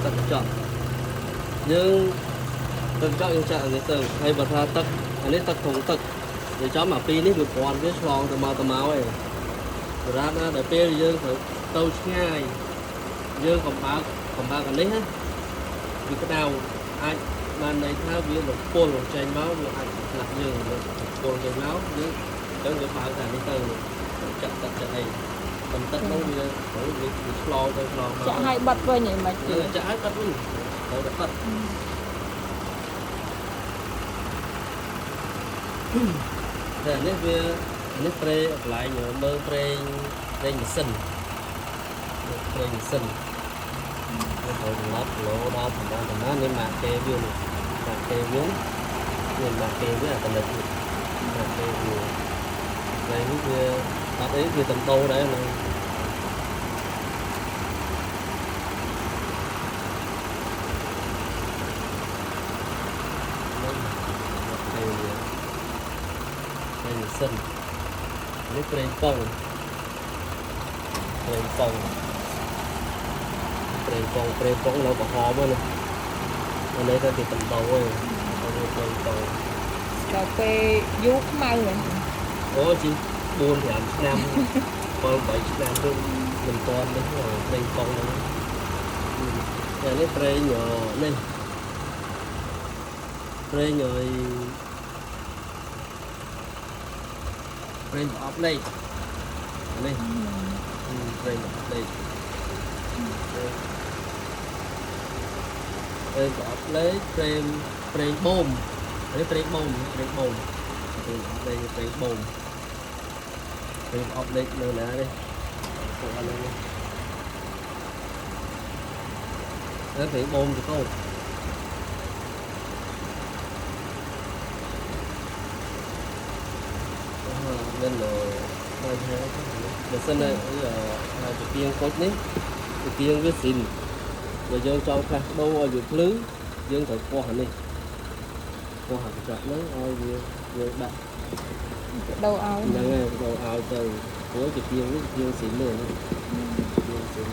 ទឹកកញ្ចក់យើងទឹកកញ្ចក់យើងចាក់អានេះទៅហើយបើថាទឹកអានេះទឹកធុងទឹកនិយាយចំអាពីរនេះវាប្រព័ន្ធវាឆ្លងទៅមកទៅមកឯងសម្រាប់ណាដល់ពេលយើងត្រូវទៅឆ្ងាយយើងកំបើកកំបើកអានេះណាវាក្តៅអាចបានន័យថាវាលពុលចេញមកវាអាចឆ្លាស់យើងលពុលចេញមកយើងអញ្ចឹងយើងបើកតែនេះទៅចាក់ទឹកចាក់អីកំទឹកហ្នឹងវាវាឆ្លងទៅឆ្លងមក ចាក់ឲ្យបាត់វិញអីមិន គឺចាក់ឲ្យបាត់វិញត្រូវតែបាត់តែនេះវានេះប្រេកន្លែងមើលប្រេងប្រេងម៉ាស៊ីនប្រេងម៉ាស៊ីនវាត្រូវកំណត់គីឡូដល់ប្រហែលប្រហែលនេះម៉ាកគេវានេះម៉ាកគេវានេះម៉ាកគេវាអាកណិតនេះម៉ាកគេវាប្រេងនេះវាអត់អីវាតំដោដែរហ្នឹងម៉ាកគេវាប្រេងម៉ាស៊ីននេះប្រេងប៉ុងប្រេងប៉ុងប្រេងប៉ុងប្រេងប៉ុងនៅក្រហមហ្នឹងអានេះទៅគេតំដោឯងទៅប្រេងប៉ុង ដល់ពេលយូរខ្មៅហ្នឹង អូជី4 5ឆ្នាំ7 8ឆ្នាំទៅមិនតាន់នេះប្រេងប៉ុងហ្នឹងតែនេះប្រេងនេះប្រេងឲ្យប្រេងប្រអប់លេខនេះប្រេងប្រអប់លេខប្រេងប្រអប់លេខប្រេងប្រេងបូមនេះប្រេងបូមប្រេងបូមប្រេងប្រអប់លេខប្រេងបូមប្រេងប្រអប់លេខនៅណានេះពួកអត់នេះនេះប្រេងបូមទៅកូនមានបញ្ហាបើសិនណាជាទៀងគុជនេះជាទៀងវាស៊ីនបើយើងចង់ផ្លាស់ប្ដូរឲ្យវាភ្លឺយើងត្រូវពោះអានេះពោះអាកញ្ចក់ហ្នឹងឲ្យវាយើងដាក់ ដូរឲ្យ ហ្នឹងហើយដូរឲ្យទៅព្រោះជាទៀងនេះជាទៀងស៊ីននេះទៀងស៊ីន